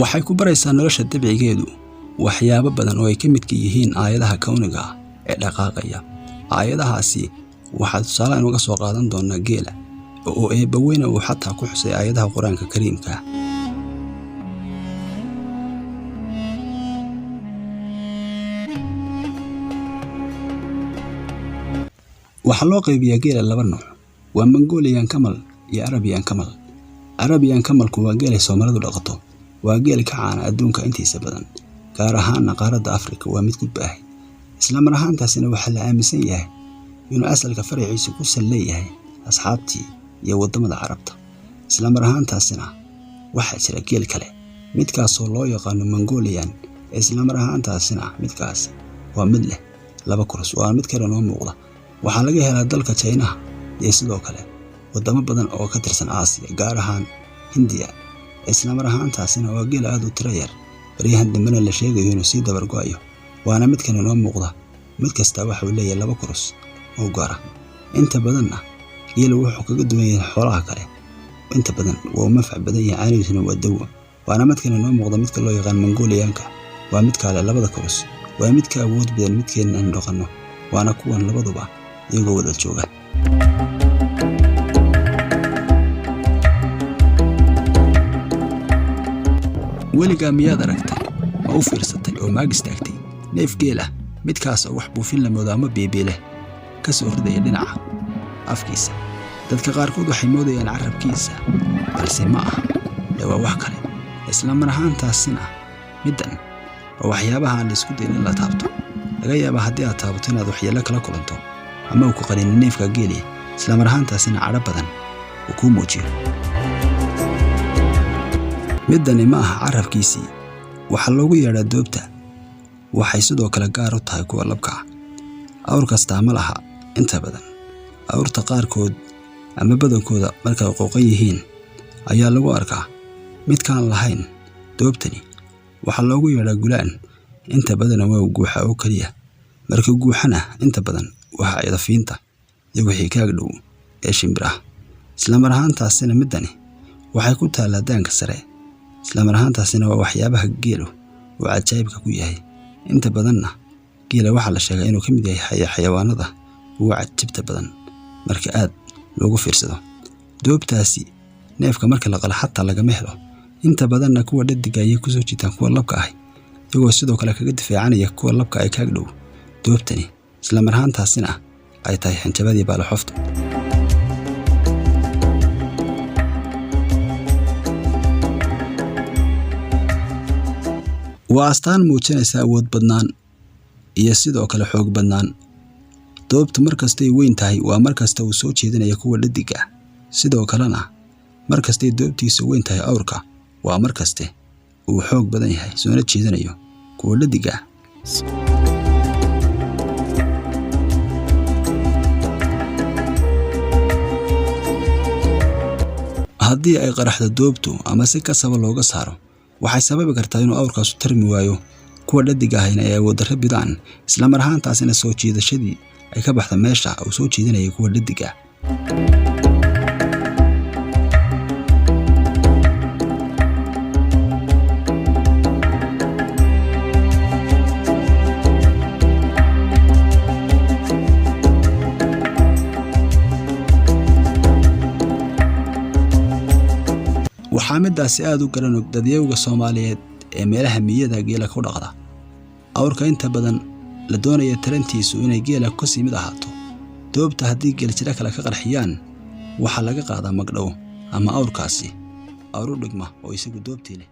Waxay ku baraysaa nolosha dabcigeedu waxyaabo badan oo ay ka midka yihiin aayadaha kawniga ah ee dhaqaaqaya. Aayadahaasi waxaa tusaale aan uga soo qaadan doonaa geela, oo Eebbaweyne uu xataa ku xusay aayadaha Qur-aanka Kariimka ah. Waxaa loo qaybiyaa geela laba nooc: waa Mongolian camel iyo Arabian camel. Arabian camelku waa geelay Soomaalidu dhaqato, waa geel ka caana adduunka intiisa badan, gaar ahaanna qaaradda Afrika waa mid ku baahay. Isla mar ahaantaasina waxaa la aaminsan yahay inuu asalka faraciisu ku sal leeyahay asxaabtii iyo waddamada Carabta. Isla mar ahaantaasina waxaa jira geel kale, midkaasoo loo yaqaano Mongolian. Isla mar ahaantaasina midkaasi waa mid leh laba kurus, waa mid kale noo muuqda. Waxaa laga helaa dalka Jaynaha iyo sidoo kale waddamo badan oo ka tirsan Aasiya, gaar ahaan Hindiya. Isla mar ahaantaasina waa geel aad u tiro yar, baryahan dambena la sheegayo inuu sii dabar go'ayo. Waana midkan inoo muuqda. Mid kastaa waxa uu leeyahay laba kurus oo gaar ah. Inta badanna geelu wuxuu kaga duwan yahay xoolaha kale, inta badan waa uu manfac badan yahay, caanihiisuna waa dawo. Waana midkan inoo muuqda, midka loo yaqaan Mongolianka, waa mid kale labada kurus, waa mid ka awood badan midkeena aan dhaqanno. Waana kuwan labaduba iyagoo wada jooga. Weligaa miyaad aragtay, ma u fiirsatay oo maag istaagtay neef geel ah, midkaas oo wax buufin la moodo ama biibiileh ka soo ridaya dhinaca afkiisa? Dadka qaarkood waxay moodayaan carrabkiisa, balse ma aha ee waa wax kale. Isla mar ahaantaasina middan waa waxyaabaha aan la isku dayin in la taabto. Laga yaabaa haddii aad taabato inaad waxyeello kala kulanto ama uu ku qalinin neefka geeliya, isla mar ahaantaasina cadho badan uu kuu muujiyo. Middani ma aha carrabkiisii, waxaa loogu yeedhaa doobta. Waxay sidoo kale gaar u tahay kuwa labka ah. Awr kastaa ma laha. Inta badan awrta qaarkood ama badankooda markay qooqan yihiin ayaa lagu arkaa. Midkaan lahayn doobtani waxaa loogu yeedhaa gulaan. Inta badana waa guuxa oo keliya. Marka guuxana inta badan waxaa cidafiinta iyo wixii kaag dhow ee shimbir ah. Isla mar ahaantaasina middani waxay ku taallaa daanka sare. Isla mar ahaantaasina waa waxyaabaha geelu uu cajaa'ibka ku yahay. Inta badanna geela waxaa la sheegaa inuu ka mid yahay xayawaanada ugu cajabta badan marka aad loogu fiirsado. Doobtaasi neefka marka la qalo xataa lagama helo. Inta badanna kuwa dhadiga ayay kusoo jiitaan kuwa labka ah, iyagoo sidoo kale kaga difaacanaya kuwa labka ay kaag dhow doobtani. Isla mar ahaantaasina ay tahay xanjabadii baalaxoofta. Waa astaan muujinaysa awood badnaan iyo sidoo kale xoog badnaan. Doobtu markastay weyn tahay waa markasta uu soo jeedinaya kuwa dhadiga ah. Sidoo kalena markastay doobtiisu weyn tahay awrka, waa markaste uu xoog badan yahay soona jeedinayo kuwa dhadiga ah. Haddii ay qaraxdo doobtu ama si kasaba looga saaro, waxay sababi kartaa inuu awrkaasu tarmi waayo, kuwa dhadiga ahayna ay awood darro bidaan, isla mar ahaantaasina soo jiidashadii ay ka baxdo meesha uu soo jiidanayay kuwa dhadiga ah. Waxaa middaasi aad u garan og dadyowga Soomaaliyeed ee meelaha miyada geela ku dhaqda. Awrka inta badan la doonaya tarantiisu inay geela ka sii mid ahaato, doobta haddii geeljiro kale ka qarxiyaan waxaa laga qaadaa magdhow ama awrkaasi awr u dhigma oo isagu doobtii leh.